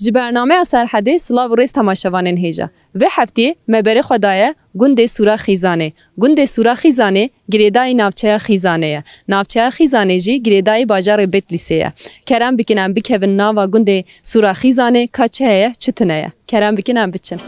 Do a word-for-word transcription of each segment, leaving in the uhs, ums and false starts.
Ji bernameya Serhedê silav û rêz temaşevanên hêja. Vê heftê me berê xwe daye gundê Sûra Xîzanê. Gundê Sûra Xîzanê girêdayî navçeya Xîzanê ye. Navçeya Xîzanê jî girêdayî bajarê Betlîsê ye. Kerem bikin em bikevin nava gundê Sûra Xîzanê, ka çi heye, çi tune ye. Kerem bikin em biçin.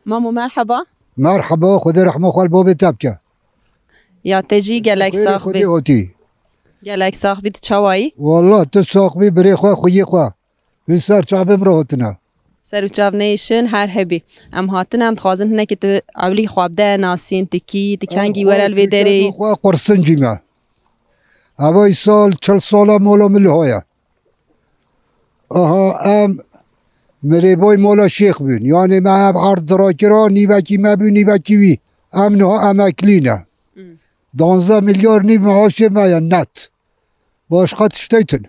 Mamo, merheba. Merheba, Xwedê rehma xwe li babê te bike. Ya te jî gelek Xêrê sax Xwedê bî. Hatî. Gelek sax bî, tu çawa yî? Wallah tu sax bî, birê xwe, xweyê xwe. Wî ser çavê min re hatine. Ser û çav neyêşin, her hebî. Em hatine, em dixwazin hinekî tu ewlî xwe bide nasîn, tu kî, tu kengî were li vê derê yî. Xwe qursincî me. Eva îsal çil sal e mala min li ho ye. Aha, em mirêboy mala şêx bûn. Yanê me ev erd dirakira, nîvekî me bû, nîvekî wî. Em niha emeklî ne. Hmm. Danzdeh milyar nîv maaşê me ye net. Başqa tiştê tune.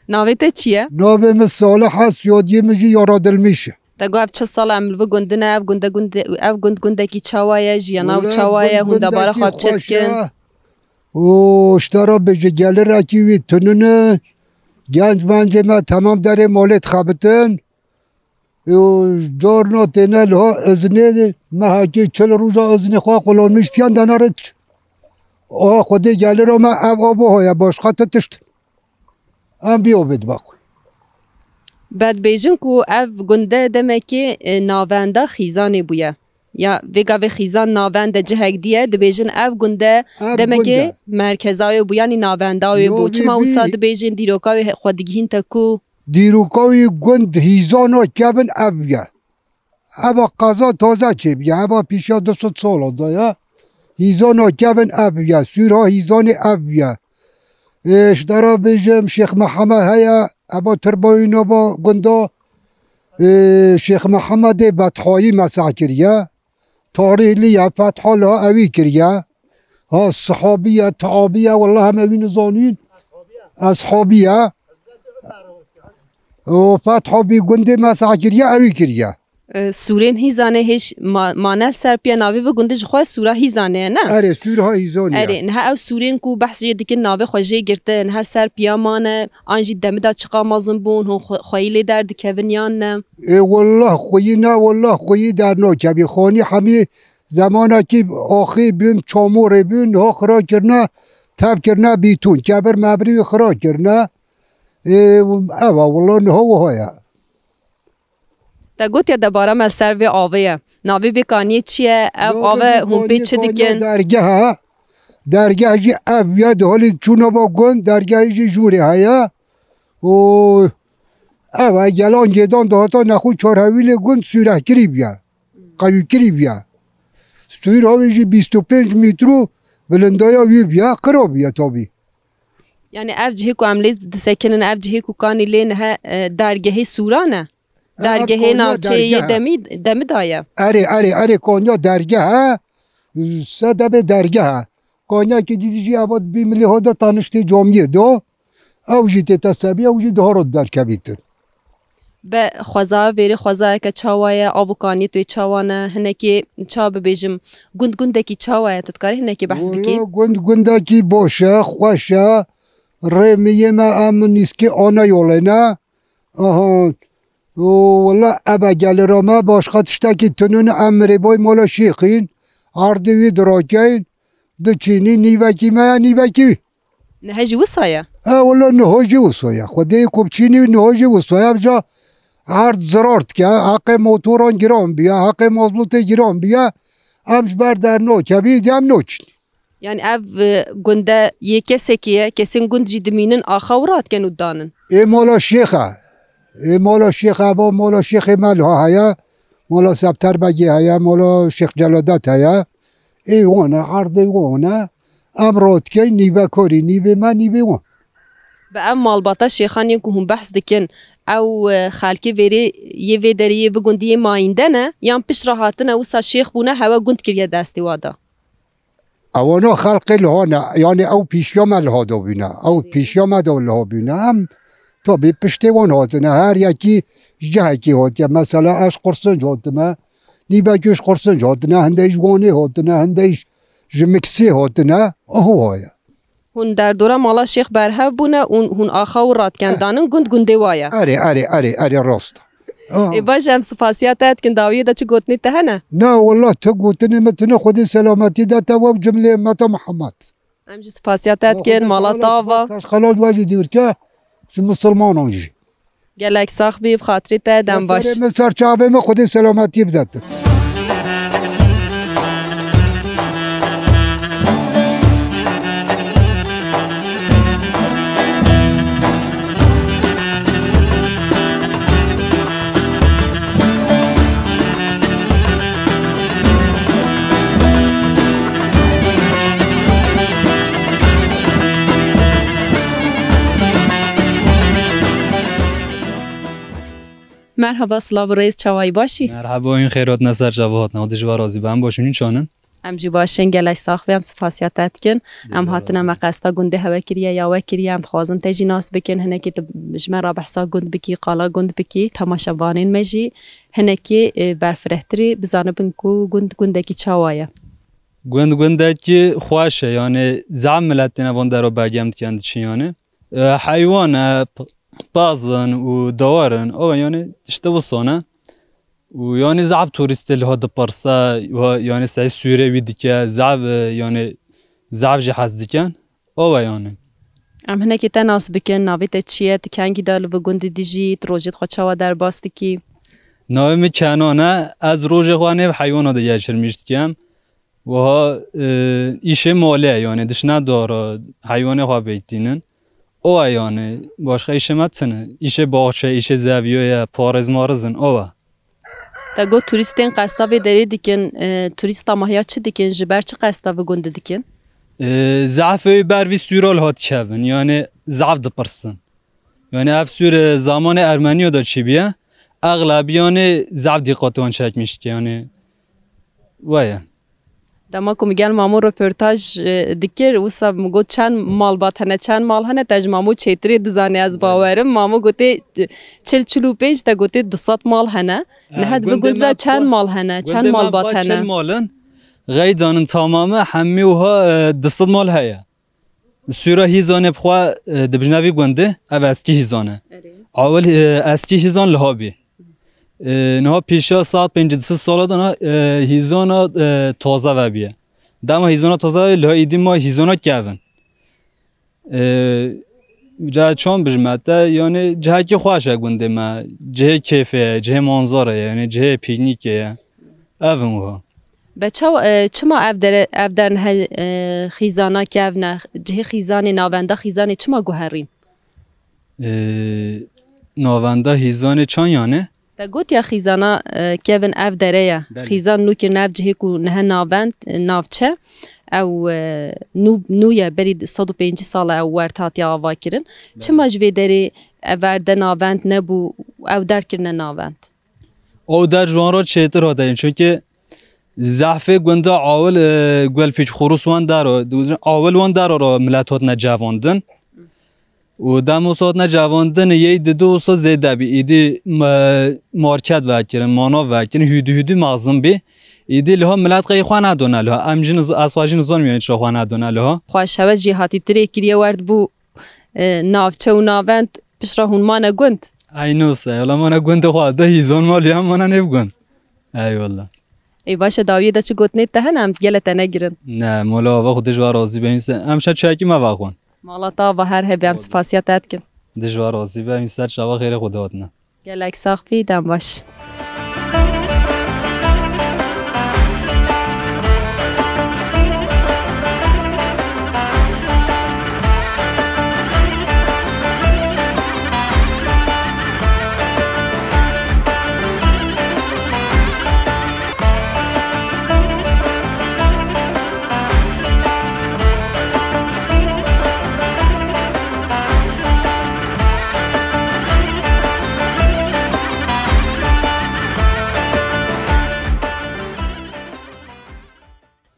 Navê te çi ye? Navê min Salih e, soyadê min jî Yaradilmîş e. Te got ev çi sal e em li vî gundî ne, ev gunde, gunde, ev gund gundekî çawa ye, jiyana wî çawa ye, hûn debara xwe bi çi dikin? Û ji te re bêje gelirekî wî tune ne, genc mencê me temam derê malê dixebitin. Û carna têne liha iznê, me hekî çil roja iznê xwe qulanmîştiyan dene re. Oha Xwedê gelira me ev abo heye, başqa tu tişt. Em bî obê dibe xwe. Be dibêjin ku ev gunde demekê, e, navenda Xîzanê bûye. Ya vê gavê Xîzan navende cihek diye, dibêjin ev gunde demekê merkeza wê bû, yanî navenda wê bû. Çima wisa dibêjin, dîroka wê xwe digihîn te ku? Dîroka wî gund Hîzana kevin ev ye. Eva qeza taze çêbûye, eva pêşiya du sed sala de ye. Hîzana kevin ev ye, sûra Hîzanê ev ye. Ê, ji te re bêjim, Şêx Mihemed heye, eva tirbayî nava gunda, ê, Şêx Mihemedê Bethayî mesah kiriye. Tarîhlî ye, fetha li ewî kiriye. Ha, sihabî ye, tihabî ye, wallah em ewî nizanîn. Eshabî ye. Û fetha bî gundê mesah kiriye, ewî kiriye. E, sûrên Hîzanê hêj ma-, mane ser piya navê vî gundî ji xwe sûra Hîzanê ye, ne? Erê, sûra Hîzanê ye. Erê, niha ew sûrên ku behs jê dikin navê xwe jê girtin, niha ser piya mane, an jî demida çiqa mezin bûn, hûn xwe-, xweyî lê derdikevin yan ne? Ê, wallah xweyî ne, wallah xweyî dernakevî. Xanî hemî zemanekî axê bûn, çamûrê bûn, niha xira kirine, tev kirine bîtûn. Kevir mevir wî xira kirine. Ê, ev e, wallah niha wiha ye. Te gotiye debara me ser vê avê ye. Navê vê kaniyê çi ye? Ev ave hûn pê çi dikin? Dergeh e. Dergeh jî ev ye, di holê çûna va gund, dergehê jî jûrê heye. Û ev e, gelan cêdan dihata nexwe çarhewîlê gund sûrehkirî bûye. Qewîkirî bûye. Sûra wî jî bîst û pênc mîtro bilindaya wî bûye, qira bûye tabî. Yani ev cihê ku em lê disekinin, ev cihê ku kanî lê nihe, e, dergehê sûran e? Dergehê navçeyê yê demî, demî daye. Erê, erê, erê, konya dergeh e. Sedemê dergeh e. Konyakê dî jî eva bî milî ho de taniştê camiyê do. Ew jî tê te sebî, ew jî diha ro derkevîtin. Be xweza vêrê xwezayeke çawa ye, av û kaniyê wê çawa ne, hinekê ça bibêjim, gund gundekî çawa ye, tu dikarî hinekê behs bikî? Wala gund gundekî baş e, xweş e, rê miyê me em nîskê ana yolê ne. Aha. Û wala eve gelira me başqa tiştekî tunûn em mirêboy mola şêxîn. Erdê wî dirakeyn. Diçînî nîvekî me ya nîvekî wî. Nihe jî wisa ye? E, wala niho jî wisa ye. Xwedê ku biçînî niho jî wisa ye. Evca erd zirar dike. Heqê motoran giran biye. Heqê mazlûtê giran biye. Em ji ber dernakevî, dî em naçin. Yani ev, e, gunde yê kesekê ye, kesên gund jî dimînin axa û radikin û danin. Ê mola şêx e. Ê mola şêx e, eva mola şêxê me liha heye. Mola Septer Begê heye, mola Şêx Celadet heye. Ê wan e, erdê wan e. Em radikin nîve karî, nîvê me, nîvê wan. Bi ev malbata şêxan yên ku hûn behs dikin, ew, e, xelkê vêrê yê vê derê yê vê gundî yê mayînde ne, yan pişt re hatine wisa şêx bûne hewe gund kiriye destê wa de? Ewana xelqê liha ne, yanî ew pîşiya me liha da bûne, ew pîşiya me da liha bûne. Em tabî piştê wan hatine, her yekî ji cihekî hatiye. Mesela ez ji Qursinc hatime, nîvekî ji Qursinc hatine, hindê ji Wanê hatine, hindê ji Miksê hatine, aho heye. Hûn derdora mala Şêx Berhev bûne û hûn axa û radiken danin gund gundê wa ye. Erê, erê, erê, erê, rast. Ah. Ê baş, em spasiya te dikin, dawiyê de çi gotinê te hene? Na, wallah, tu gotinê min tune, Xwedê selametî de te we û cimlê ummeta Muhammed. Em jî spasiya te dikin, mala te ava. Xelal we jî dîwirke, ji misilmanan jî. Gelek sax bî, bi xatirê te, dem baş. Serê min, ser çavê min, Xwedê selametiyê bide tu. Merhaba, silav û rêz, çawayî, başî? Merhaba, oyun xêr hatine ser çava hatine. Xwedê ji we razî be, em baş in, hûn çanin? Em jî baş in, gelek sax be, em spasiya te dikin. Em hatine, me qesta gundê hewe kiriye, ya we kiriye, em dixwazin te jî nas bikin, hinekî tu ji me re behsa gund bikî, qala gund bikî, temaşevanên me jî hinekî, e, berfirehtirî bizanibin ku gund gundekî çawa ye. Gund gundekî xweş e, yanî zaf milet têne van dero begem dikin diçin yanî. E, heywan e, p-, pez in û dawar in. O, yanî tiştê wisa ne. Û yanî zaf turîstê liha dipirse, wa-, yanî sey sûrê wî dike, zaf, e, yanî zaf jî hez dikin. O we yanî. Em hinekî te nas bikin, navê te çi ye, tu kengî de li vê gundî dijî, tu rojê xwe çawa derbas dikî? Navê min Kenan e, ez rojê xwe nêv heywana de geçirmîş dikim. Wiha, e, îşê malê ye, yanî dişine dara, heywanê xwe bêjtînin. O ye yanî, başqa îşê me çi ne? Îşê baxçe, îşê zeviyê ye, pariz mariz in, o ye. Te got turîstên qesta vê derê dikin, e, turîsta mehiya çi dikin, ji ber çi qesta vê gundî dikin? E, zaf ê ber vî sûra li hat kevin, yanî zaf dipirsin. Yanî ev sûr, e, zamanê Ermeniyo de çêbûye. Exlebî yanî zaf dîqatê wan çekmîş dike, yanî we ye. Dema ku min gel Mamo röportaj, e, dikir, wisa min got, "Çend malbat hene, çend mal hene?" Te ji Mamo çêtirê dizanî, ez bawerim. Mamo gotê, "Çil, çil û pênc", te gotê, "Du sed mal hene." Ha, niha di vê gundê gund de çend mal hene, çend malbat hene? Çil mal in. Xeydanin tamamî hemî wiha, e, du sed mal heye. Sûra Hîzanê bi xwe, e, dibijne vî gundê, ev eskî Hîzan e. Erê. Awil, e, eskî Hîzan liha bî. E, niha pêşiya sed pêncî du sed sala de na, e, Hîzana, e, taze vebîye. Dema Hîzana taze vebîye, liha îdî ma Hîzana kevin. E, ca çon bijme te, yanî cihekî xweş e gundê me. Cihê kêfê ye, cihê manzara ye, yanî cihê pîknîkê ye. Ev in wiha. Be çawa, e, çima ev dere, ev der nihe, e, xîzana kevne, cihê xîzanê, navenda xîzanê çima guherîn? E, navenda hîzanê çan yanî? Te got ya xîzana, e, kevin ev dere ye. Belê. Xîzan nû kirine ev cihê ku nihe navend, e, navçe, ew, e, nû, nû ye, berî sed û pêncî sal e ew werd hatiye ava kirin. Belê. Çima ji vê derê ev erde navend nebû, ew der kirine navend? Ew der ji wan re çêtir hate, çunkî zehfê gunda awil, e, gel pîç xurûs wan der re, dibêjin awil wan der re milet hatine cevandin. Û dem wisa hatine cevandin, yê di du wisa zêde bî. Îdî me-, market vekirin, manav vekirin, hûdû hûdû mezin bî. Îdî liha milet qey xwe nedone liha. Em jî niz-, ez xwe jî nizanim yanî çira xwe nedone liha. Xweş hewe jî hatî tirê kiriye werd bû, e, navçe û navend, piştre hûn mane gund? Eynûs e, wela mane gundê xwe de hîzan mal ya, mane nêv gund. Eyvallah. Ê baş e, dawiyê de çi gotinê te hene, em gele te negirin? Ne, mola ava xwe dij ve razî be, em şe çekî me vexwan. Mala te ava her hebe, em spasiya te dikin. Dij ve razî be, em ser çava xêrê xwe dihatine. Gelek sax bî, dem baş.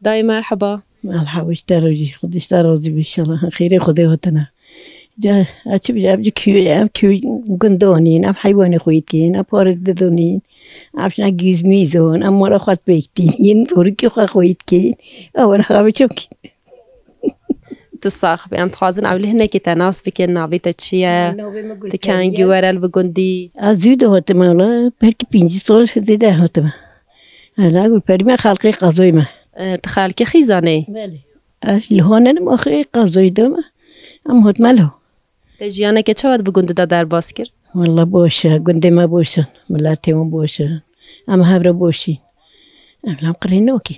Dayê merheba. Merhaba, ji te re jî, Xwedê ji te razî be, inşallah. Xêrê Xwedê hatine. Ca, a çi bije, ev ji kî, ev kî gundonîn, ev heywanê xwe yî dikîn, ev parê didonîn, ev şina gîzmîzon, ev mala xwe pêk tîn, yên zorikî xwe xwe yî dikîn. Ew ne xabe çi bikîn. Tu sax be, em dixwazin ew li hinekî te nas bikin, navê te çi ye? Navê min Gulperî ye. Tu kengî were li bi gundî? Ez zû de hatime, wala, belkî pêncî sal zêde hatime. Ela Gulperî me, xelkê qezoyê me. E, tu xelkê Xîzanê yî? Belê. Ez li Honenim axê qezoyê de me. Em hatime li ho. Te jiyaneke çawa di bi gundî de derbas kir? Wala boş e, gundê me boş in, miletê wan boş in. Em hev re boş in. Em lam qirê nakîn.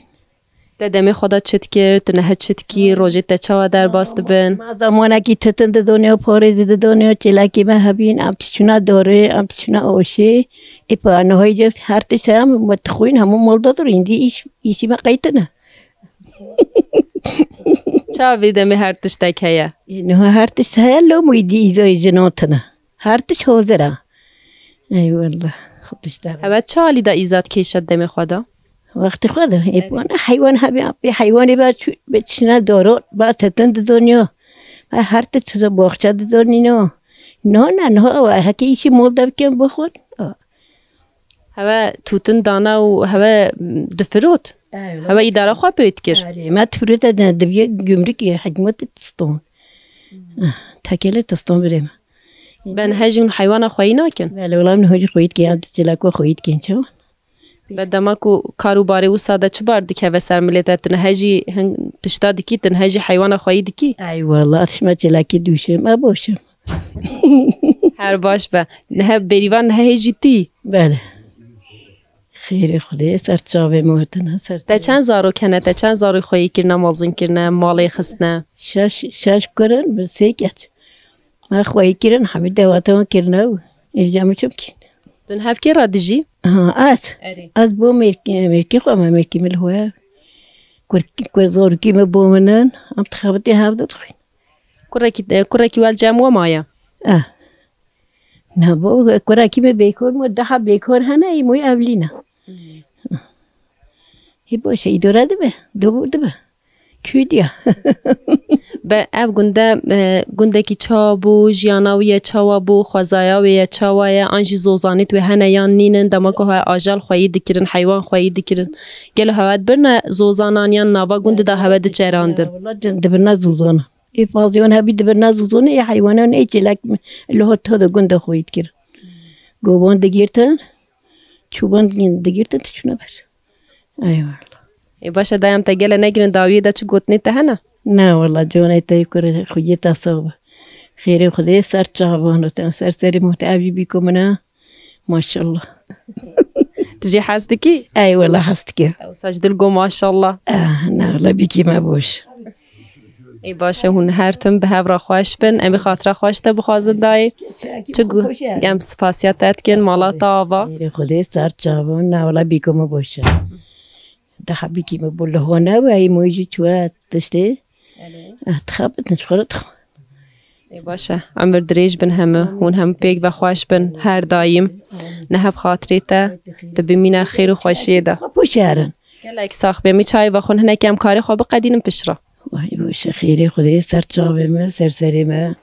Te demê xwe de çi dikir, tu niha çi dikî, rojê te çawa derbas dibin? Ma zamanekî titin didoniya, parê didoniya, çêlekî me hebîn, em diçûna dorê, em diçûna oşê. Ê pa niha jî her tişt heye, em dixwîn hemû mal de dirîn, dî îş, îşî me qeytine. Çawa vê demê her tiştek heye? Ê, niha her tişt heye, lom wî dî îzayê jinan tine. Her tişt hazir e. Ey wallah, xwe tişt heye. Hewe çi alî de îza dikêşe demê xwe de? Wextê xwe de. Ê, Evet. Bana heywan hebî, bê heywanê ber çû, bê çişine daro, ber tetin didoniya. Ber her tişt çiza baxçe didonîno. No, ne, no, ew heke îşî mol de bikin bixwin. Hewe tûtin dana û hewe, m, difirot. Ew, Hewe îdara xwe pê dikir. Erê, me tifirot de dibiye gümrük hikûmetê tiston. Ah, tekele tiston birê me. Ben hej hûn heywana xweyî nakin? Belê, wela min hojî xweyî dike, ya çêleko xweyî dikin çawa? Be dema ku kar û barê wisa de çi bar dikeve ser milê te, tu niha jî hin tişta dikî, tu niha jî heywana xweyî dikî? Ey wela, tişt me çêlekî dûşe, me boşe. Her baş be. Niha bêrîvan niha hê jî tu yî? Belê. Xêrê Xwedê ser çavê me hatine, ser Te çend zarok hene, te çend zarok xweyî kirine, mezin kirine, malê xistine? Şeş, şeş kur in, bi sê keç. Me xweyî kirin, hemî dewata wan kirine û êca min çi bikîn? Tu niha kê re dijî? Ha, ez? Erê. Ez bo mêrkî, mêrkî xwe me, mêrkî min li xwe ye. Kur, kur zarokî min bo min in, em dixebitin hev de dixwîn. Kurekî, e, kurekî wel cem we maye? Eh. Na bo, kurekî min bêkor mo, daha bêkor hene, î moy evlî ne. Hmm. Hê baş e, îdare dibe, dobû dibe. Kûdiya. Be ev gunde, e, gundekî çawa bû, jiyana wî ye çawa bû, xwezaya wê ye çawa ye, an jî zozanît wê hene yan nînin, dema ku he ajal xweyî dikirin, heywan xweyî dikirin. Gelo hewe dibirne zozanan yan nava gundê de hewe diçerandin? Wela cin dibirne zozanan. Ê fazê wan hebî dibirne zozanan, ê heywanan ê çêlek li hot hot gundê xweyî dikirin. Govan digirtin, çoban digirtin, diçûne ber. Eyvallah. Ê, baş e, dayem te gele negirin, dawiyê de çi gotinê te hene? Na, wela, canê te kurê xwediyê te sax be. Xêrê Xwedê ser çavan û te ser serê min te evî bîko min e. Maşallah. Tu jî hez dikî? Ey, wela hez dike. Ew saç dil go maşallah. Ah, na, wela bîkî me boş. Ê baş e, hûn her tim bi hev re xweş bin. Em ê xatira xweş te bixwazin dayê. Çi gu-, em spasiya te dikin, mala te ava. Xêrê Xwedê ser çavan, na wela bîko me boş e. Daha bîkî me bo li hone we, ey moy jî çûye tiştê. Erê. Eh, dixebitin, ji xwe re dixwe. Ê baş e, emir dirêj bin heme, hûn hem pêk ve xweş bin, her daîm. Niha bi xatirê te, tu bimîne xêr û xweşiyê de. Xwe poşerin. Gelek sax be, min çayê vexwin, hinek em karê xwe biqedînin piştre. Vay, baş e, xêrê Xwedê ser çavê me, ser serê me.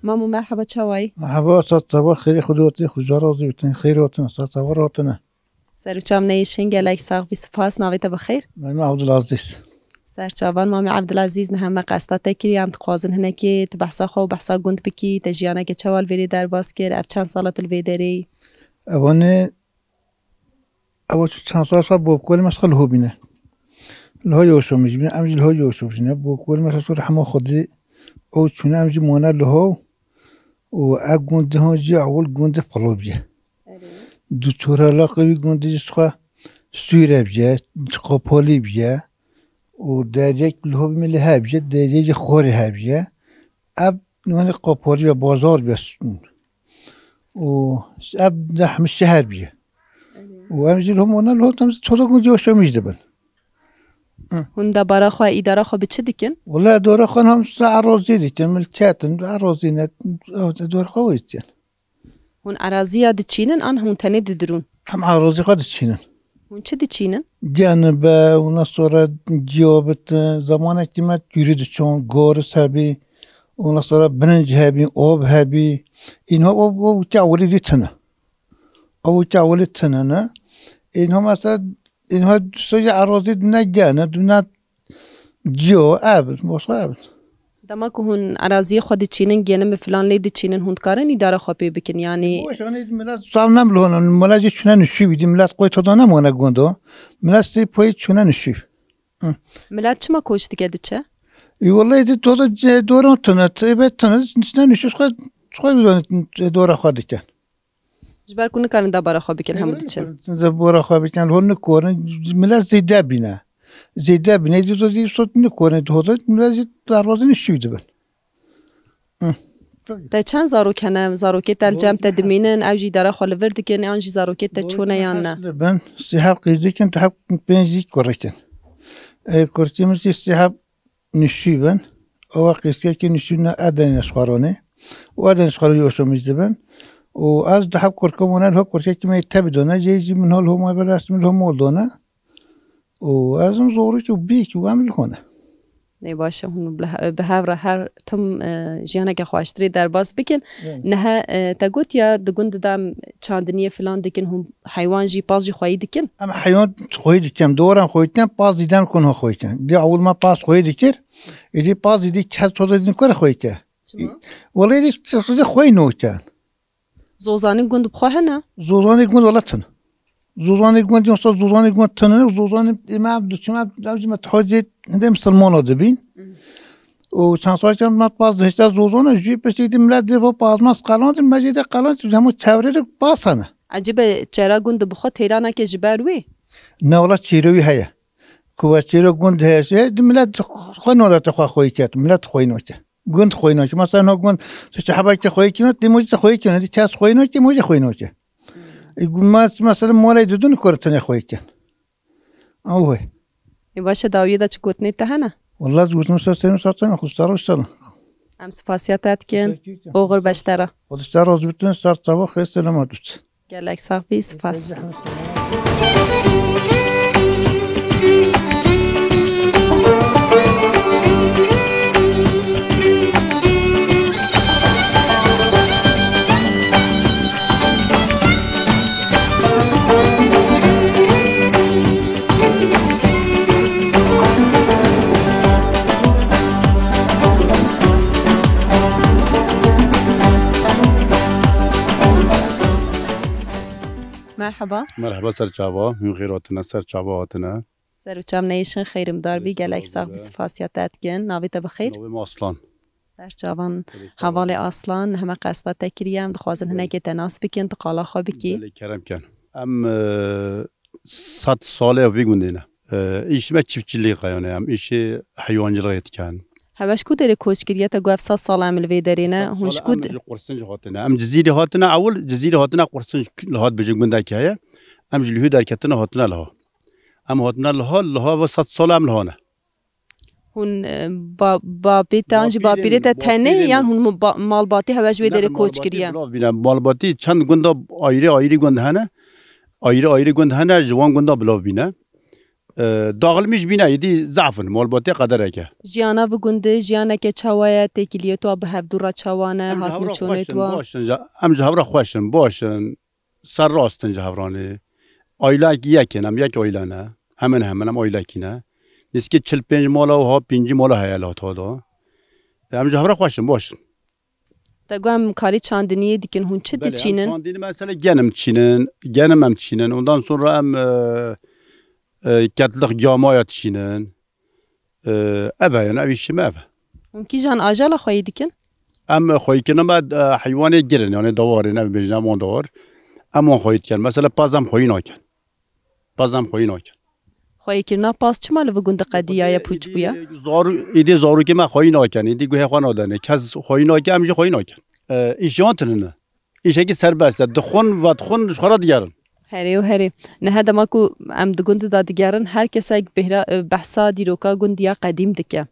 Mamo, merhaba, çawayî? Merhaba, sağ çava, xêrê Xwedê hatî, xuca razî bitin, xêr hatin, sağ çava hatine. Ser û çav neyê şin, gelek sax bî, spas, navê te bi xêr? Mamê Abdulaziz. Ser çavan, Mamê Abdulaziz, niha me qesta te kiriye, em dixwazin hinekê tu behsa xwe û behsa gund bikî, te jiyaneke çawa li vêrê derbas kir, ev çend sala tu li vê derê yî? Evanê Ew çi çend sal sal bobkolê me sal li ho bîne. Li ho yoşo min jî bîne, em jî li ho yoşo jî ne. Bobkolê me sal sor hema xwedî ew çûne, em jî mane li ho. Û ev gundê ho jî ewil gundê pilo bîye. Erê. Du çor elaqê wî gundê jî xwe sûre bîye, qapalî bîye. Û deriyek li ho bîne li he bîye, deriyê jî xorê he bîye. Ev, yani, qapalî bîye, bazar bîye. û ev de hemî şeher bîye. Û em jî li hemû wana li hot em jî toda gund yaşamîş dibin. Hûn debara xwe, îdara xwe bi çi dikin? Wele dora xwe hem se erazî dikin, milketin, erazî ne, ew dora xwe wê dikin. Hûn eraziya diçînin an hûn tenê didirûn? Em erazî xwe diçînin. Hûn çi diçînin? Genibe, ondan sonra ciya bit, zamanekî me tûrî diçon, goris hebî, ondan sonra birinc hebî, ob hebî. Înha o, o weke ewilî dî tune. O weke ewilî tune ne. Înha mesela, înha soja erazî dune gene, dune ciya, ev, başka ev. Dema ku hûn eraziyê xwe diçînin, genim û filan lê diçînin, hûn dikarin îdara xwe pê bikin, yanî? Boş, yanî milet sav nem lihon, milet jî çûne nişî bî, milet qoy toda nemane gondo. Milet sê poyê çûne nişî. Hı. Milet çima koç dike diçe? Ê, wellahî di toda ce-, doran tune, têbe tune, çûne nişî xwe, xwe bidon dora xwe dikin. Ji ber ku nikarin debara xwe bikin, hemû diçin. Debara xwe bikin, hûn nikorin, milet zêde bîne. Zêde bîne, dî dî sot nikorin, dî hoda, milet jî derbazî nişî dibin. Hı. Te çend zarok hene? Zarokê te li cem te dimînin, ew jî îdara xwe li vir dikin, yan jî zarokê te çûne yan ne? Zarokê me hest li bin, sê heb qîz dikin, tu heb pênc jî kurik in. Ê, kurkê min jî sê heb nişî bin. Ewa qîskekî nişî ne edene ji xwe ronê. Û edene ji xwe ronê yaşamîş dibin. Û ez di heb kurka mane, ho kurkekî me tebî done. Jê jî min hol homa ber dest min hol done. Û ez im zorî û bîk û em li hone. Nê baş e, hûn bi he-, bi hev re her tim, e, jiyaneke xweştirê derbas bikin. Evet. Nihe, e, te gotiya di gund de em çandiniyê filan dikin, hûn heywan jî, pas jî xweyî dikin? Em heywan xweyî dikin, em doran xweyî dikin, pas dî dem kun xweyî dikin. Dî ewil me pas xweyî dikir, êdî pas dî dî kes toda din kore xweyî ke. Çima? Welê dî xweyî noke. Zozanî gund bi xwe hene? Zozanî gund wele tune. Zozanî gund, yoksa zozanî gund tune ne, zozanî ê me ev diçime, ev jî me hocê hindê misilmana dibîn. Hı. Û çend salekî me pas dihişte zozana, jî piştî dî millet dê bo pazmaz qelandin, me jî dê qelandin, hemû çevrê de pas hene. Ecêbe çera gund bi xwe têra nake ji ber wê? Ne wela çêrê wî heye. Ku we çêrê gund heye, şey, di millet xwe nodete xwe xweyî ket, millet xweyî noke. Gund xweyî nake. Mesela no gund, tu çi hebekî xweyî kine, dî mocî te xweyî kine, dî kes xweyî nake, mocî xweyî nake. E, gu-, mes-, mesela moley didin kore tenê xweyî ken. Ew hey. Ê baş e, dawiyê de çi gotinê te hene? Wela ez gotin ser serê min ser çavê xwe, ser û ser. Em spasiya te dikin. Teşekkür ederim. Oxir beş te re. Xwedê ser razî bitin, ser çava xêr selamet bit. Gelek sax bî, spas. Merhaba. Merhaba, ser çava. Hûn xêr hatine, ser çava hatine. Ser û çav neyişin, xêrimdar bî, gelek sax bî, spas ya te dikin. Navê te bi xêr? Navê me Aslan. Ser çavan, hevalê Aslan, heme qesta te kiriye, em dixwazin hinekê te nas bikin, tu qala xwe bikî. Belê, kerem ken. Em, e, sed sal e vî gundê ne. E, îşê me çiftçilîk e, yanî em îşê heywancilixê dikin. Hewe ji ku derê koç kiriye, te got ev sed sal em li vê derê ne, hûn ji ku... Em ji Qursinc hatine. Em Cizîrê hatine, ewil Cizîrê hatine, Qursinc li hat bêjin gundekî heye. Em ji lihû derketine hatine liha. Em hatine liha, liha ve sed sal em liha ne. Hûn, e, ba-, bapê te an jî bapîrê te tenê yan hûn ba-, malbatî hewe ji wê derê koç kiriye? Malbatî bilav bîne. Malbatî çend gunda ayrı ayrı gund hene. Ayrı ayrı gund hene, ji wan gunda bilav bîne. E, dağılmış bîne, êdî zaf in, malbatê qedereke. Jiyana vi gundê, jiyaneke çawa ye, têkiliyê tu bi hevdû re çawa ne, hatin û çûnê tu? Em ji hev re xweş in, baş in. Em ji hev re xweş in, baş in. Ser rast in ji hev re ne. Aylek yek in, em yek ayle ne. Hemin hemin em aylekî ne. Nîskî çil pênc mala û ha pêncî mala heye li hata da. Em ji hev re xweş in, baş in. Te got em karê çandiniyê dikin, hûn çi diçînin? Belê, em çandinî mesela genim diçînin, genim em diçînin. Ondan sonra em, e, e, ketlix camaya diçînin. E, ev e, yani ev îşê me ev e. Hûn kîjan ajala xweyî dikin? Em xweyîkirina me, e, heywanê girin, yani dawarê ne bêjin, em wan dawar. Em wan xweyî dikin. Mesela pez em xweyî nakin. Pez em xweyî nakin. Xweyîkirina paz çima li vi gund qediyaye, pûç bûye? Zarû-, êdî zarokê me xweyî nakin, êdî guhê xwe nadene. Kes xweyî nake, em jî xweyî nakin. E, îşê wan tune ne. Îşekî serbest e. Dixwin, vedixwin, ji xwe re digerin. Herê û herê. Niha dema ku em di gund de digerin, her kesek bêhra-, e, behsa dîroka gund ya qedîm dike.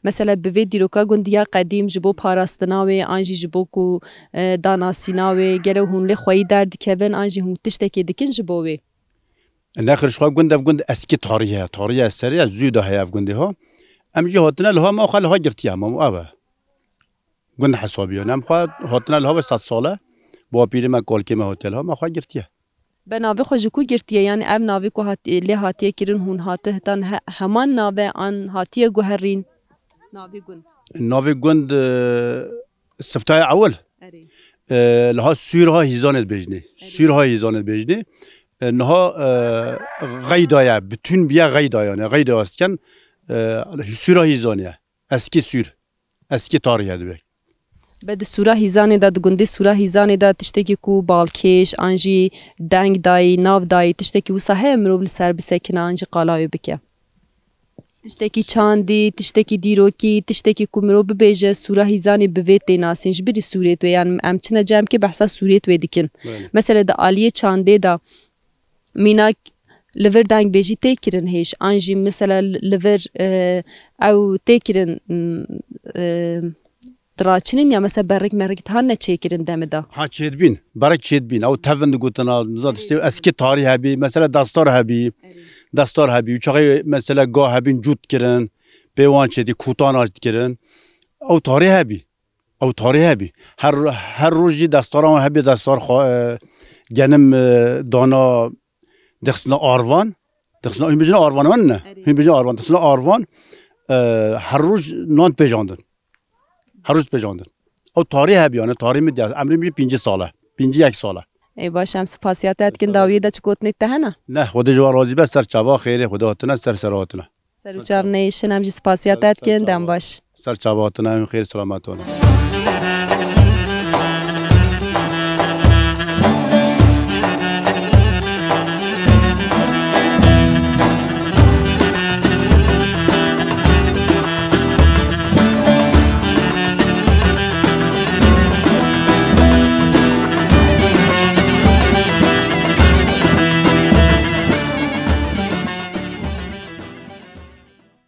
Mesela bi vê dîroka gund ya qedîm ji bo parastina wê, an jî ji bo ku, e, danasîna wê, gelo hûn lê xweyî derdikevin, an jî hûn tiştekê dikin ji bo wê? Nexir, ji xwe gund ev gund eskî tarîh e. Tarîhê serê ye, zû de heye ev gundê ha. Em jî hatine liha me, xwe liha girtiye me, ev e. Gund hesabî yani. Em xwe hatine liha be sed sal e. Bapîrê me, kalkê me hatiye liha me, xwe girtiye. Be navê xwe ji ku girtiye? Yani ev navê ku hat-, lê hatiye kirin, hûn hati hitan he-, heman nave an hatiye guherîn? Navê gund. Navê gund, e, Siftaya Ewil. Erê. E, liha Sûrha Hîzanê dibêjinê. Erê. Sûrha Hîzanê dibêjinê. E, niha, e, Xeyda ye. Bütün biye Xeyda yani. Xeyda ez diken, e, Sûrha Hîzanê ye. Eskî Sûr. Eskî tarîh e dibe. Be di Sûra Hîzanê de, di gundê Sûra Hîzanê de tiştekî ku balkêş an jî deng dayî, nav dayî, tiştekî wisa heye mirov li ser bisekine an jî qala wê bike? Tiştekî çandî, tiştekî dîrokî, tiştekî ku mirov bibêje Sûra Hîzanê bi vê tê nasîn, ji birî Sûrêt wê, yan em çine cem ke behsa Sûrêt wê dikin. Belê. Mesela di aliyê çandê de mînak li vir dengbêjî tê kirin hêj, an jî mesela li vir, e, ew tê kirin, m, e, diraçinin ya mesela berrik merrik han ne çêkirin demê de? Ha, çêdibîn. Berrik çêdibîn. Ew tevin digotina, nizam tiştê eskî tarîh hebî, mesela destar hebî. Erê. Destar hebî. Û çaxê mesela ga hebîn cût kirin. Pê wan çêdî, kûtana dikirin. Ew tarîh hebî. Ew tarîh hebî. Her, her roj jî destara wan hebî, destar xwe, e, genim, e, dana dixistina arvan. Dixistina, hûn bijin arvan wan ne? Erê. Hûn bijin arvan. Dixistina arvan, e, her roj nan pêjandin. Her roj pêjandin. Ew tarîh hebî, yani tarîh min diya. Emrê min jî pêncî sal e. Pêncî yek sal e. Ê baş, em spasiya te dikin, dawiyê de çi gotinê te hene? Ne, Xwedê ji wan razî be, ser çava xêrê Xwedê hatine, ser ser hatine. Ser û çav neyêşin, em jî spasiya te dikin, dem baş. Ser çava hatine, em xêr selamet wan.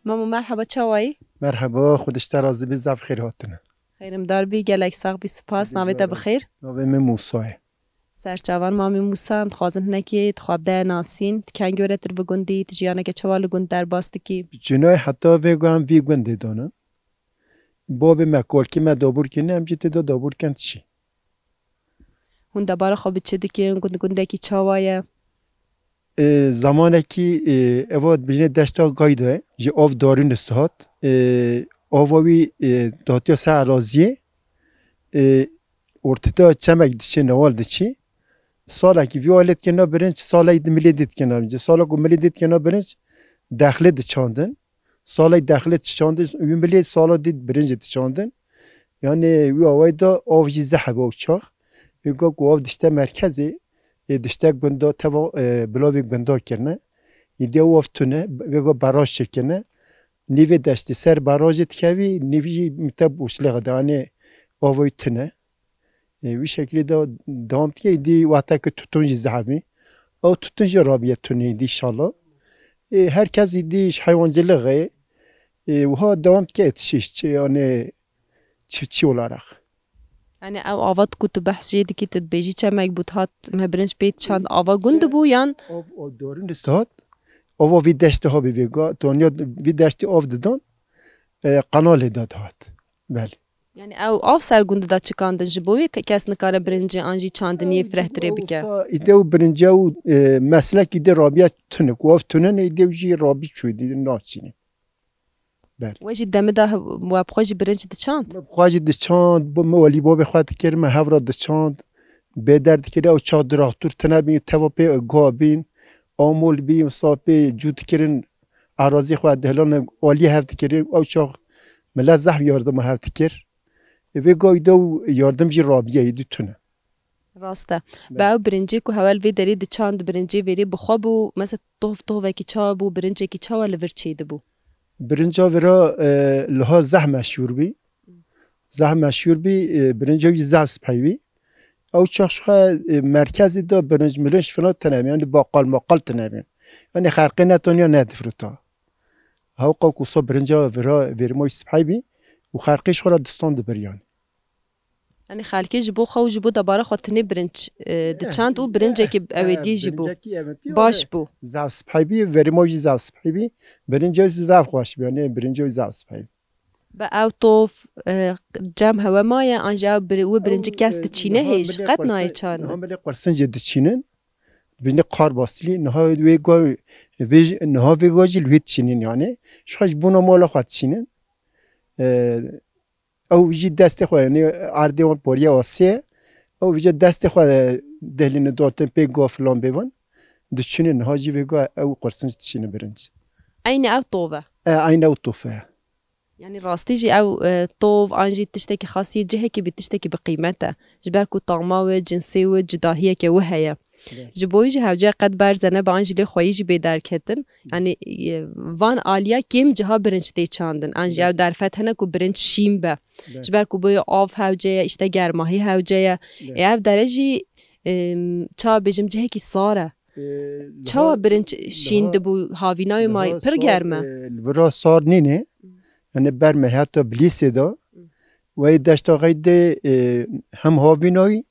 Mamo, merheba, çawa yî? Merheba, Xwedê ji te razî be, zaf xêr hatine. Xêrimdar bî, gelek sax bî, spas. Navê te bi xêr? Navê min Mûsa ye. Serçavan Mamê Mûsa, em dixwazin hinekî di xwe bide nasîn. Ti kengî were tu li vir gundî, tu jiyaneke çawa li gund derbas dikî? Bi cinayê heta vê gu em vî gundê dane. Babê me, kalkê me dabûr kirine, em jî tê de dabûr ken tişî. Hûn debara xwe bi çi dikin? Gund gundekî çawa ye? E, zamanekî, e, eva dibêjine deşta Gayda ye, ji av darî nist hat. E, ava wî, e, datiya ser eraziyê, e, orteta çemek diçe, newal diçe. Salekî vî alê dikena birinc, salek di milê dê dikena birinc. Sala ku milê dê dikena birinc, dexlê diçandin. Salek dexlê diçandin, wî milê sala dî birincê diçandin. Yani wî awayî de av jî zehf e o çax. Vê ga ku av dişte merkezê, ê dişte gunda teva, e, bilavê gunda kirine. Îdî ew av tune, vê ga baraj çêkirine. Nîvê deştê ser barajê dikevî, nîvî jî mite boşlixê de, yani avayî tune. E, wî şekilî de dewam dike, îdî wexteke tutun jî zehf bî. Ew tutun jî rabiye tunê îdî inşallah. E, her kes îdî ji heywancilixê, e, wiha dewam dike yetişîş, çi, yani çiftçi olarak. Yani ew ava ku tu behs jê dikî, tu dibêjî çemek bû, dihat me birinc pê çand, ava gund bû yan? Av, av dorin dihat, ava vî deştê ha bî vê ga, tonya vî deştê av didan, e, qanalê de dihat. Belê. Yani ew av ser gund de çikandin ji bo wê ke kes nikare birincê an jî çandiniyê firehtirê bike? Îde û birince û, e, meslek îde rabiye tune, ku av tune ne îde jî rabî çû, îde naçîne. Ber. We jî demê de we bi xwe jî birinc diçand? Me bi xwe jî diçand, bo me welî bobê xwe dikir, me hev re diçand. Bê derdikir, ew çax diraxtûr tune bîn, teva pê ga bîn, amol bîn, wisa pê cû dikirin, erazî xwe dihilan, aliyê hev dikirin, ew çax milet zehf yardima hev dikir. Ê vê gayî de û yardim jî rabiye, êdî tune. Rast e. Be. Be ew birincê ku hewel vê derê diçand, birincê vêrê bi xwe bû, mesela tov tovekî çawa bû, birincekî çawa li vir çêdibû? Birinca vira, e, liha zehf meşhûr bî. Zehf meşhûr bî, e, birinca wî zehf spey bî. Ew çax ji xwe, e, merkezê de birinc mirinc filan tune bî, yanî baqal maqal tune bî. Yanî xelqê netoniya nedifrita. Hewqa ku sa birinca vira verîmoy sibhey bî û xelqê ji xwe re distan dibir yanî. Yanî xelkê ji bo xwe û ji bo debara xwe tinê birinc, e, diçand û birincekî ew ê dî jî bû. Baş bû. Zaf sibhey bî, verîmoy jî zaf sibhey bî. Birinca jî zaf xweş bî, yanî birinca jî zaf sibhey bî. Bi ew tov, e, cem hewe maye, an jî ew bir-, wê birincî kes diçîne hêj, qet nayê çandin. Niha milê qursincê diçînin. Binê qar bastilî, niha wê go-, vê jî, niha vê go jî li wê diçînin yanî. Ji xwe ji bona mala xwe diçînin. E, ew jî destê xwe, yanî erdê wan poriya asê ye. Ew vêca destê xwe dehlîne datin pê go filan bê van. Diçînin, niha jî vê go ew qursinc diçînin birinc. Eynî ew tov e. E, eynî ew tov e. Yanî rastî jî ew, e, tov an jî tiştekî xasî cihekî bi tiştekî bi qîmet e. Ji ber ku tama wê, cinsê wê, cudahiyeke wê heye. Ji bo wî jî hewce qet berze nebe an jî lê xweyî jî bê derketin. Yanî, e, van aliya kêm ciha birinc tê çandin. An jî ew derfet hene ku birinc şîn be. Ji ber ku boyê av hewce ye, îşte germahî hewce ye. Ê ev dere jî, e, çawa bêjim cihekî sar e. Ee, Çawa niha, birinc şîn niha, dibû, havînayê ma niha pir sar, germ e? Ee, li vira sar nîne. Yanî berme heta Bilîsê de. Wê deşta xeydê, ee, hem havînayî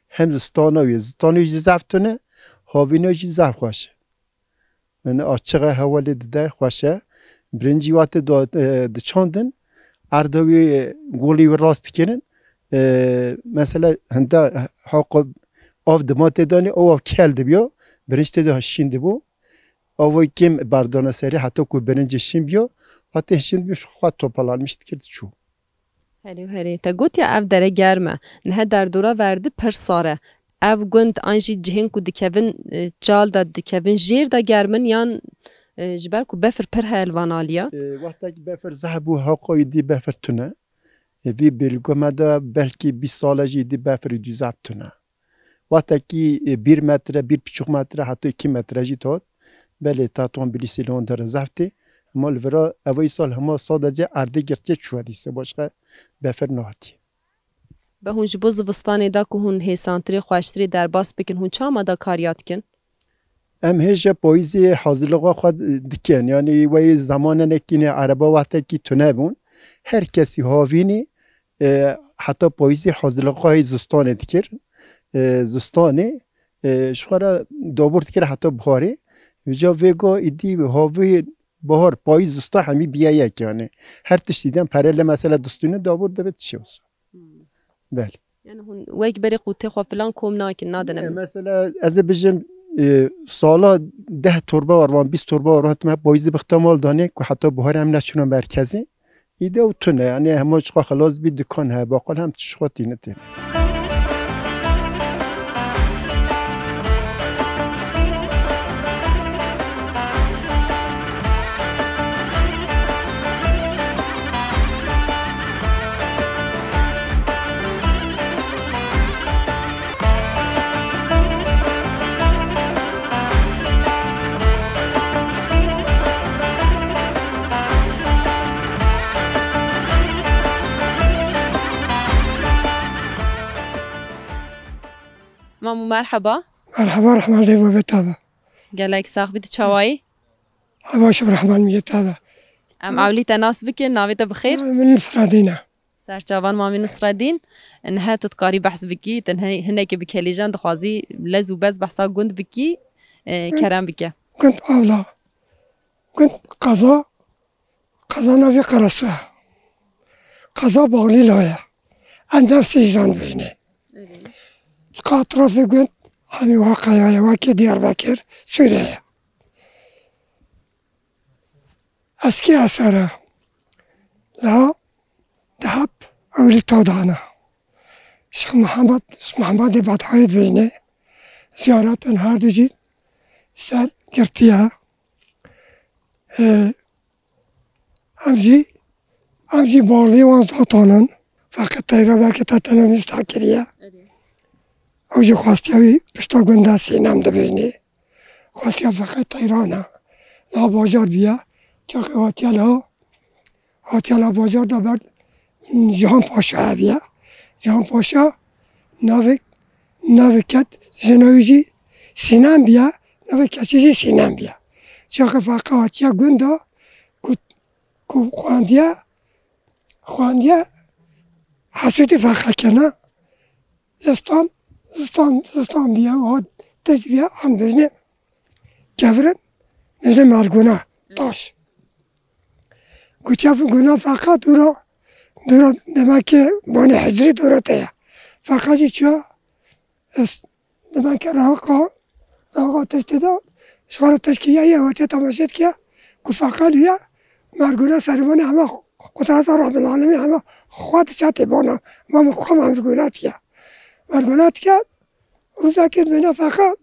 hem zistanayî. Zistanayî jî zaf tune, havînayî jî zaf xweş e. Yanî açiq e, hewa lê dide, xweş e. Birincî wextê da, ee, diçandin, erda wî, ee, golê wî rast dikirin. Ee, mesela hinde haqo av dima tê danî, ew av kel dibiya, birinc tê de şîn dibû. Avê kêm berdana serî heta ku birincê şîn biya, wextê şîn dibû, ji xwe topalanmiş dikir diçû. Herê û herê. Te gotiya ev dere germ e. Niha derdora verdî pir sar e. Ev gund an jî cihên ku dikevin, e, çal de dikevin jêr de germ in yan, e, ji ber ku befir pir heye li van aliya? E, wextekî befir zehf bû, haqo îdî befir tune. E, vî bêlgo me de belkî bîst sal e jî îdî befir îdî zehf tune. Wextekî, e, bir metre, bir buçuk metre, heta iki metre jî tot. Belê, Tetwan, Bilîsê li wan dere zehf tê. Hema li vira, ev îsal hema sadece erdê girtiye çûye dîse, başqa befir nehatiye. Be hûn ji bo zivistanê da ku hûn hêsantirê, xweştirê derbas bikin, hûn çawa da kariya dikin? Em hêja payîzê hazirlixa xwe dikin. Yanî wê zemanenekî ne, ereba wextekî tune bûn. Her kesî havînî, e, heta payîzê hazirlixa zistanê dikir. E, zistanê, e, ji xwe re dabûr dikir heta biharê. Vêca vê go îdî havî bihar, payîz, zistan hemî biye yek yanî. Her tiştî dem pere le mesela distûne dabûr dibe tişê wisa. Hmm. Belê. Yani hûn wek berê qûtê xwe filan kom nakin, nadin. Ne, em. Mesela ez ê bijim, e, sala deh torba war van, bîst torba war van, hatime payîzê bixte mal danê ku heta buharê em neçûna merkezê. Îde û tune, yani hema çiqa xelas bî dikan heye, baqal hem tişt xwe tîne tê. Mamu, merheba. Merheba, rehma li dê ve bê te be. Gelek sax bî, tu çawayî? He baş im, rehma li dê ve bê te be. Em ewlî te nas bikin, navê te bi xêr? Navê min Nisredîn e. Serçavan Mamî Nisredîn, niha tu dikarî behs bikî, tu hin-, hinekî bi kelîjan dixwazî lez û bez behsa gund bikî, e, Gund, kerem bike. Gund Avla, gund qeza, qeza navê Qeresu ye. Qeza Baxlîla ye. Em dev Sêjdan dibêjinê. Çiqa etrafê gund hemî wiha qeya ye, wekî Diyarbekir, Sûriye ye. Eskî eser e. La deheb ewlî tadana. Şêx Mihemed, Şêx Mihemedê Bedhayê dibêjinê. Ziyaretin her du jî ser girtiye. Ê, em jî, em jî balî wan zatanin. Feqî Teyra belkî te televîz ta kiriye. Erê. Ew jî xwestiya wî pişta gunda Sînem dibêjinê. Xwestiya Feqî Teyran e. La bajar bûye. Çaxê hatiye la, hatiye la bajar da ber Cihan Paşa hebiye. Cihan Paşa navê Navê ket jina wî jî Sînan biya, navê keçê jî Sînan biya. Çaxê Feqa hatiye gunda ku, ku xwendiye, xwendiye hesûtî Feqa kena. Zistan, zistan, zistan biya, hat tişt biya, em bêjinê kevirin, bêjinê mergûna, taş. Gotiya guna Feqa dûra, dûra demekê Banê Hizrî dûra te ye. Feqa jî çiya, ez demekê rahiqa, rahiqa tiştê de, ji xwe re tişt kiriye, ye hatiye temaşe dikiye, ku Feqa lûye, mergûna serê Banê hema qudrata Rabbil Alemîn hema xwe diçe tê bana, hema xwe mergûna dikiye. Mergûna dikiye, Rûzekê dibêne Feqa,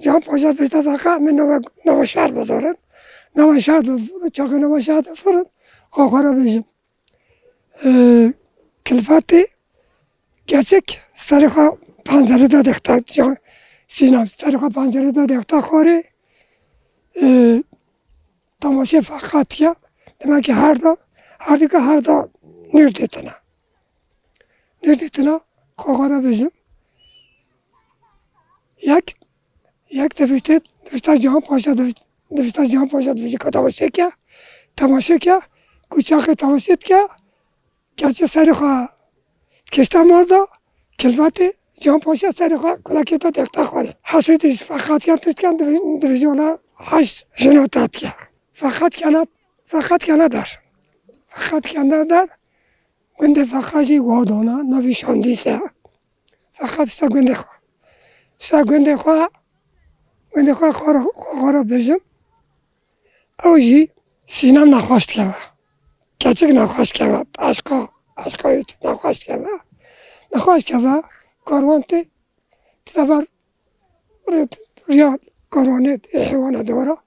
Cihan Paşa dibêje Feqa, min nava, nava şer bizorin. Nava şer de, çaxê nava şer de firin, xwe xwe re bêjim. Ee, Kilfatê keçik serê xwe pencerê de dixta Cihan Sînan, serê xwe pencerê de dixta xwarê. Ee, Temaşê Feqa dikiya, demek ki her da, her dika her da nûr dîtine. Nûr dîtine, xwe xwe re bêjim. Yek, yek dibiştê, dibişta Cihan Paşa, dibişt-, dibişta Cihan Paşa dibêje ka temaşe ke, temaşe ke, ku çaxê temaşe dike, Keçê serê xwe kişte mal da, kilvetê Cihan Paşa serê xwe kulekê da dexta xwarê. Hesûdî ji Feqatiyan tişt ken, dibi-, dibêje wela heşt jino tet ke. Feqat kena, Feqat kena der. Feqat kena der, gundê Feqa jî wadona, navî Şandîs e. Feqat işte gundê xwe. İşte gundê xwe, gundê xwe xwe re, xwe re bêjim. Ew jî Sînan nexweş dikeve. Keçik nexweş dikeve. Eşqa, eşqa wî nexweş dikeve. Nexweş dikeve. Karwan tê, tê teber rê, riya karwanê ê heywana dora.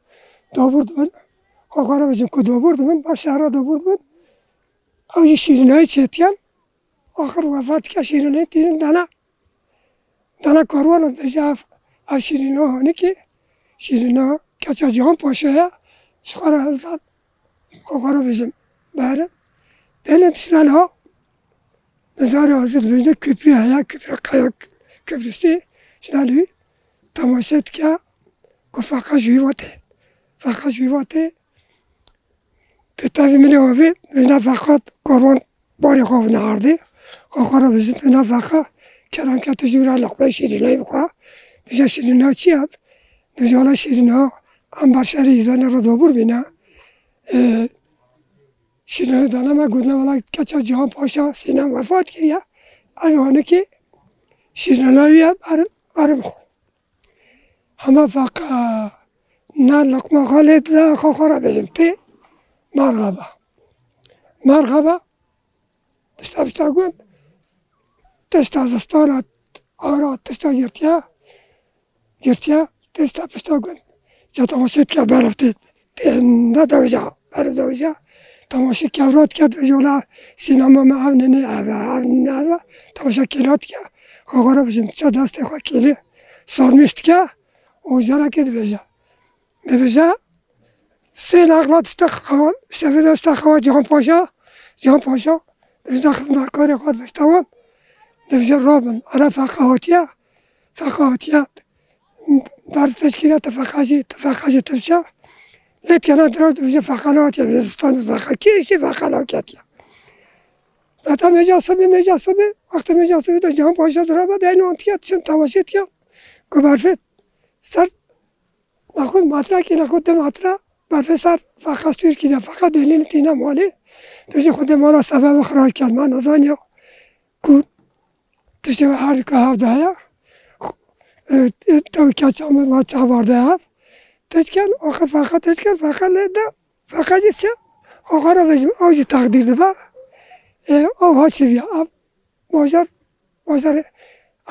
Dobûr dibin. Xwe xwe re bêjin ku dobûr dibin. Baş şehra dobûr dibin. Ew jî şîrînayê çêtiyan. Axir wefat dike şîrînê tînin dana. Dana karwana dibêje ev, ev şîrîna hanikê, şîrîna keça Cihan Paşa ye, ji xwe re hezdan, xwe xwe re bêjin berin. Dêlin tiştine niha, nizarê azî dibêjin, küprü heye, küprü qaya, küprüsü, şina lî temaşe dike, ku Feqa ji wî vatê. Feqa ji wî vatê, Tê tevî min ê avê, vêna Feqa karwan barê xwe vine ardê. Xwe xwe re bijit vêna Feqa, kerem ke tu jû re leqmê şîrîneyê bixwe. Dibêje şîrîna çi ye? Dibêje wela şîrîna, em ber şerê îzanê re dobûr bîne. Ê, şîrîna dana me, gotine wela keça Cihan Paşa Sînan wefat kiriye. Ev hanikê şîrîna wî ye, ber, berim xwe. Hema Feqa na leqma xwe lê dida, xwe xwe re bêjim tê merhaba. Merhaba. Tişta pişta gund, tişta zistana, ara tişta girtiya, girtiya, tişta pişta gund. Ca temaşe dike berf tê. Tê ne dewja, ber dewja. Temaşe kevrat ke dewja la sînema me ev nene ev, ev nene ev. Temaşe kêlat ke. Xwe xwe re bijin, ça destê xwe kêlê sarmiş dike. Û carekê dibêje. Dibêje, sê nexla tişte xewa, şevê de tişte xewa Cihan Paşa. Cihan Paşa, dibêje xizmetkarê xwe dibêje wan. Dibêje rabin, ara Feqa hatiye. Feqa hatiye. Ber teşkîla te Feqa jî, te Feqa jî te biçe. Lê tiyana dira dibêje Feqa nehatiye, vê zistan Feqa kê jî Feqa naketiye. Beta mêja sibê, mêja sibê, wextê mêja sibê de Cihan Paşa dirabe, de wan tiya, çin temaşe tiya. Ku berfê ser nexwe matra kê, nexwe di matra, berfê ser Feqa stûr kî de, Feqa dêlî tîne malê. Dibêje Xwedê mala sebebe xira kerd, me nezaniya ku tiştê wê her ka hev de heye. Xu-, e, e, tew keça min va çavar de hev. Tişt ken, axir Feqa tişt ken, Feqa lê de, Feqa jî çi? Xwe xwe re bêjim, ew jî teqdîr dibe. E, ew ha çi biya, ev bajar, bajarê,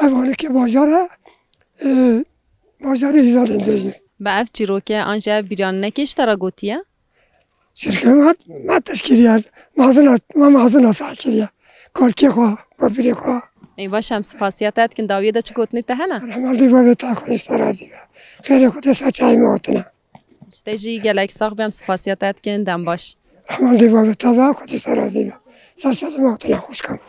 ev hanikê bajar e, e, bajarê Hîzanê dibêjin. Bi ev çîrokê an jî ev bîranînekê ji te re gotiye? Çirkin me, me tişt kiriye. Mezin a, me mezin a seh kiriye. Kalkê xwe, bapirê xwe. Ê baş, em spasiya te dikin. Dawiyê de çi gotinê te hene? Rehmetî babê te, Xwedê ji te razî be. Xêrê Xwedê ser çayê me hatine. Ji te jî gelek sax be, em spasiya te dikin. Dem baş. Rehmetî babê te be, Xwedê ji te razî be. Ser serê me hatine xwişkan.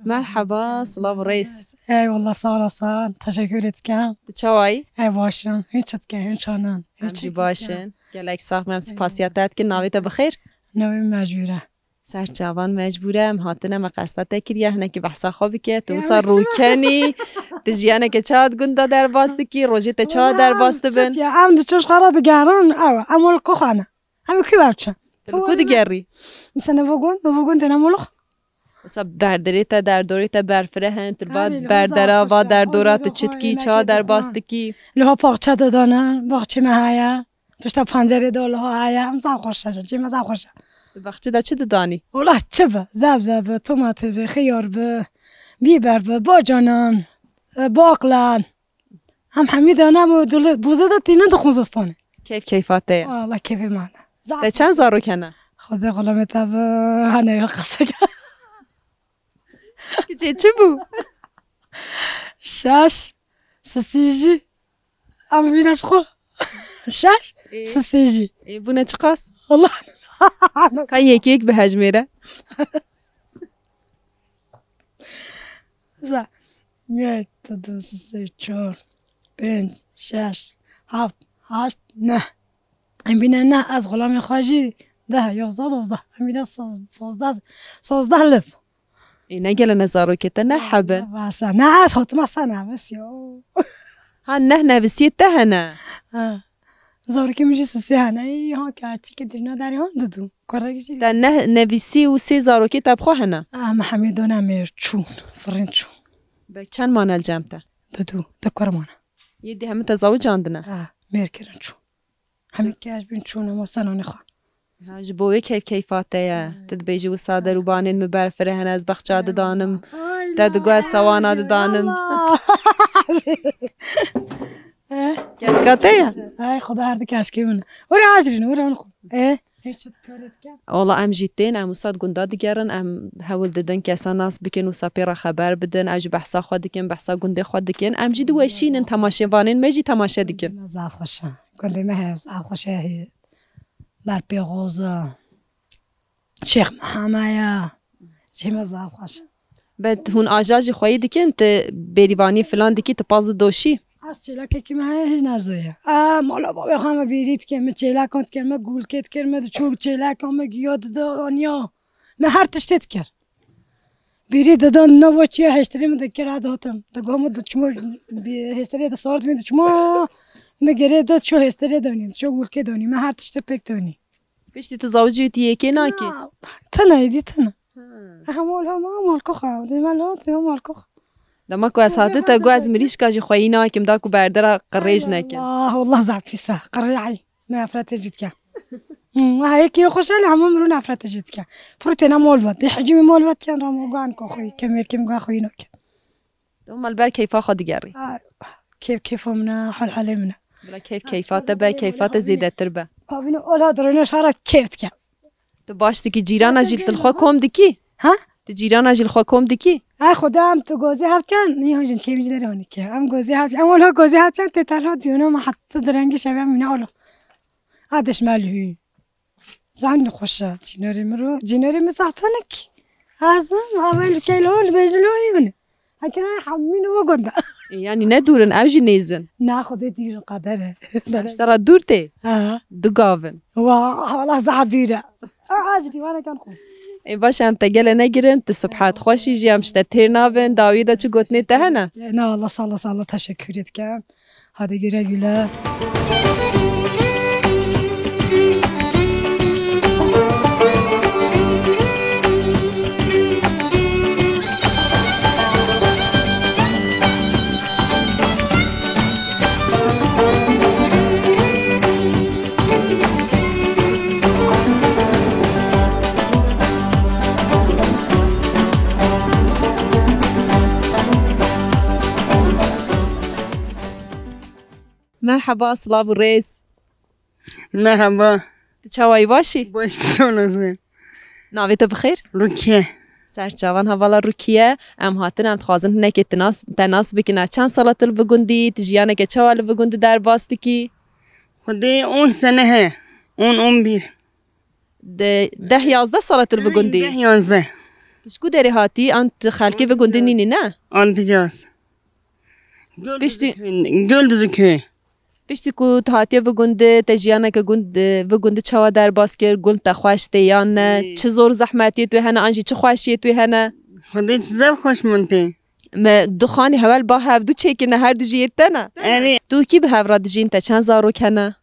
Merhaba, silav û rêz. Eyvallah, sağ olasın. Teşekkür etken. Tu çawayî? Ey başım. Hiç etken, hiç anan. Em jî baş in. Gelek sax me, em spasiya te dikin. Navê te bi xêr? Navê Mecbure. Ser çavan Mecbure, em hatine me qesta te kiriye, hinekî behsa xwe bike. Tu Ya, wisa Mecbure. Rûkenî, tu jiyaneke çawa di gunda derbas dikî, rojê te çawa derbas dibin? Ya, em diçin ji xwe re digerin, ew, em ol ku xwe ne. Em ê ku berçin? Tu li ku digerî? Mesela ne bo gund, ne bo gund têne molox. Wisa berdirê te, derdorê te berfireh in, tu va Erê, li berdera, va derdora, tu çi dikî, çawa derbas dikî? Li ho paxçe didane, baxçê me heye. Pişta pancerê de li ho heye. Em zaf xweş e, cî me zaf xweş e. Di baxçe de çi didanî? Wala çi be, zeb zeb be, tomat be, xiyar be, bîber be, bacanan, e, baqlan. Em hemî dane em dili bûze de tînin di xunzistanê. Keyf keyfa te ye. Allah keyfê me ne. Te çend zarok hene? Xwedê xulamê te bi hene ya qesek. Kiçê çi bû? Şeş, sisî jî. Em vîna ji xwe. Şeş, Ê. Sisî jî. Ê, bûne çiqas? Allah. Ka yek yek bihejmêre. Za. Yek, du, sê, çar, pênc, şeş, heft, heşt, neh. Em bîne neh, ez xulamê xwe jî deh, yozda, dozdeh. Em bîne soz-, sozdeh, sozdeh liv. Ê, ne gele ne zarokê te, ne hebin. Ne basa, ne ez hotma sa nevis yo. Ha, neh nevisiyê te hene. Ha. Zarokê min jî sisê hene. Ê, ha, ke çikê dirina derê han didu. Kurek jî. Te neh nevisî û sê zarokê te bi xwe hene? Em hemî done mêr çûn, firin çûn. Bek çend mane li cem te? Didu, di kur mane. Yê dî hemî te zawicandine? Ha, mêr kirin çûn. Hemî keş bin çûn, hema senanê xwe. Ha, ji bo wê keyf keyfa te ye. Ay. Tu dibêjî wisa derûbanên min berfireh hene, ez bexça didanim. Ay, Te digo ez sewana didanim. Allah. Eh? Keçka te ye? Ay, Xweda her di keçkê min. Were hacirîne, were min xwe. Eh? Hiç dikare diken. Ola em jî tên, em wisa di gunda digerin, em hewl didin kesa nas bikin, wisa pê re xeber bidin, ew jî behsa xwe dikin, behsa gundê xwe dikin. Em jî diweşînin, temaşevanên me jî temaşe dikin. Gundê me zaf xweş e. Gundê me he zaf xweş e. Ber pêxoz e. Şêx Mihame ye. Cihê me zaf xweş e. Bet hûn aja jî xweyî dikin, tu bêrîvanî filan dikî, tu paz didoşî? Ez çêlekekî me heye, hîç nazoye. A, mala bavê xwe me bêrî dike, me çêlekan dike, me gulkê dike, me diçû çêlekan, me giya dide aniya. Me her tiştê dikir. Bêrî dida nava çiya hêştirê min dikir, ez dihatim. Digo min diçûmo, hêştirê de sar dibî diçûmo, me gerê da ço hêştirê danî, ço gulkê danî, me her tiştê pêk danî. Piştî tu zawicî tu yekê nakî? Na, tena êdî tena. Hmm. Hema hema hema ko xwe, dema lo, dema ko xwe. Dema ku ez hatim te got ez mirîşka jî xweyî nakim, da ku berdera qirêj nekin. Allah, Allah zaf pîs e. Qirêj, nefretê jî dike. Hmm, ha, yekî xweş e, lê hemû mirû nefretê jî dike. Pirû têne mol vat. Dê hecîmî mol vat, yan ramo guan ko xweyî, kemerkî guan xweyî nakin. Dema li ber keyfa xwe digerî. Ha, keyf keyfa min e, hal halê min e. Bila keyf keyfa te be, keyfa te zêdetir be. Havîne ola dirêne şara keyf dike. Tu baş dikî, cîrana jî li xwe kom dikî? Ha? Tu cîrana jî li xwe kom dikî? Ay Xwedê em tu gozê hev ken, niha jin çêmî ji derê hûn dike. Em gozê hev, em wela gozê hev ken tê telha diyona me heta direngî şevê em wîne ola. A dişme li hû. Zan xweş e, cînerê min ro, cînerê min zaten ki. Hazim, avel keylo, li bejilo yûne. Heke ne hemî ne gunda. E, yani ne dûr in, ew jî nêz in. Na Xwedê dûr in, qeder e. Ji te re dûr tê? Ha. Du gav in. Wa, wala zaf dûr e. A, a, ji dîwana kan xwe. Ê, baş e, em te gele negirin, tu sibhat xweş î jî, em ji te têr nabin, dawiyê de çi gotinê te hene? Na, wala sağ ol, sağ ol, teşekkür etkem. Hadi güle güle. Merheba, silav û rêz. Merheba. Tu çawayî, baş î? Baş, sağ olasın. Navê te bi xêr? Rukiye. Ser çavan hevala Rukiye. Em hatin, em dixwazin hinekê te nas, te nas bikin. Çend sala tu li vi gundî, tu jiyaneke çawa li vi gundî derbas dikî? Xwedê on sene he. On, on bir. De, deh yazdeh sala tu li vi gundî? Deh yazdeh. Tu ji ku derê hatî, an tu xelkê vê gundê nînî ne? Anticaz. Piştî Göldüzü köyü. Piştî ku tu hatiye vê gundê, te jiyaneke gund, vê gundê çawa derbas kir? Gund te xweş tê yan ne? Ê. Çi zor zehmetiyê tu hene, an jî çi xweşiyê tu hene? Xwedê çi zef xweş min tê. Me du xanî hewel ba hevdu çêkirine, her du jî yê te ne? Erê. Tu kî bi hev re dijîn, te çend zarok hene?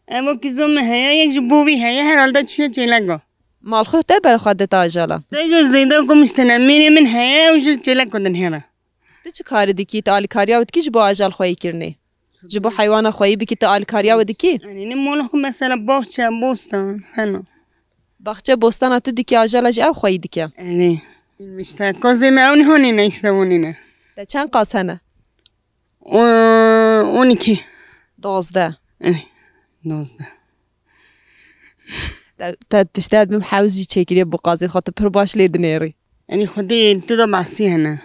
Ev o kîzo min heye, yek ji bo vî heye, herhalde çûye çêleka. Malxwe te ber xwe dite ajala? Te jî zêde ku min ji tine mêrê min heye, ew ji çêleka din here. Tu çi karî dikî? Tu alîkariya wê dikî ji bo ajal xweyî kirinê? Ji bo heywana xweyî bikî, tu alîkariya wê dikî? Yanî ne mala xwe mesela baxçe, bostan, heno. Baxçe, bostana tu dikî, ajala jî ew xweyî dike? Erê. İşte kozê me ew nihonî ne, işte onî ne. Te çend qaz hene? O, on iki. Dozdeh. Erê. Dozdeh. Te, te tiştet bim hewz jî çêkiriye bi qazê xwe, tu pir baş lê dinêrî. Yanî xwedê tê de masî hene.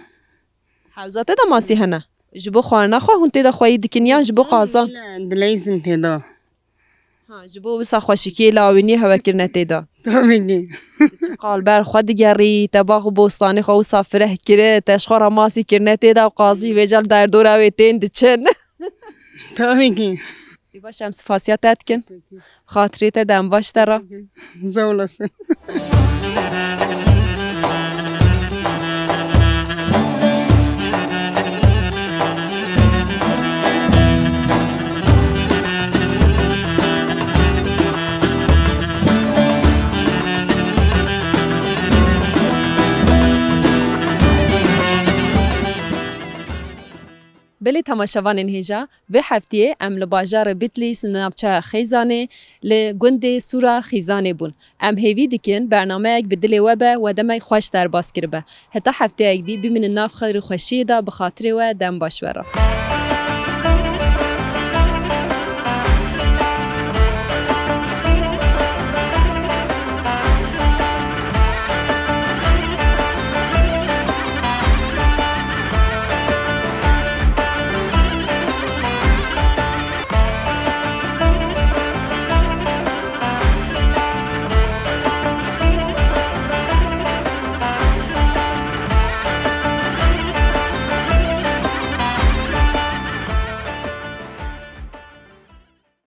Hewza te de masî hene? Ji bo xwarina xwe hûn tê de xweyî dikin yan ji bo qazan? Dileyzin tê de. Ha, ji bo wisa xweşikiyê lawînî hewe kirine tê de. Tabii ki. Qal ber xwe digerî, te bax û bostanê xwe wisa fireh kiri, te ji xwe re masî kirine tê de û qazî vêca li derdora wê tên diçin. Tabii ki. Ê baş, em spasiya te dikin. Xatirê te dem baş te re. Sağ olasın. Belê temaşevanên hêja, vê heftiyê em li bajarê Bitlîs, navçeya Xêzanê, li gundê Sûra Xîzanê bûn. Em hêvî dikin bernameyek bi dilê we be, we demek xweş derbas kiribe. Heta hefteyek dî bimînin nav xêr û xweşiyê de, bi xatirê we dem baş we re.